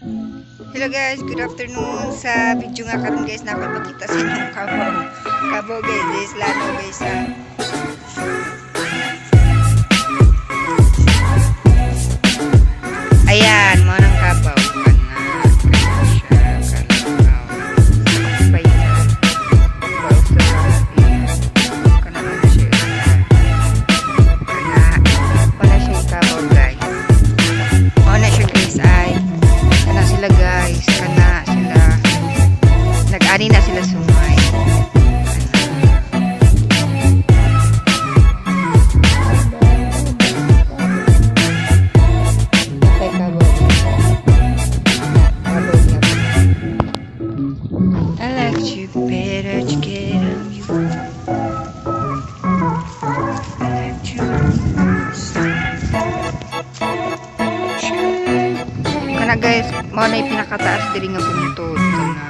Hello guys, good afternoon. Sa video nga karon guys, nakapakita sa inyong kabaw. Kabaw guys, this lano guys. Ah. Ayan, mo nang kabaw. Kana, kana siya, kalakaw. Bayan. Baw sa kana na siya. Kana, wala siya kabaw guys. Mo na siya guys ay. Kana sila guys, kana sila. Nag-ani na sila sumay. Kana. Kay kabaw. Na, kabaw niya. I like you better to get on you. I like you. Kana guys, mao na yung pinakataas diri nga bungtod kana.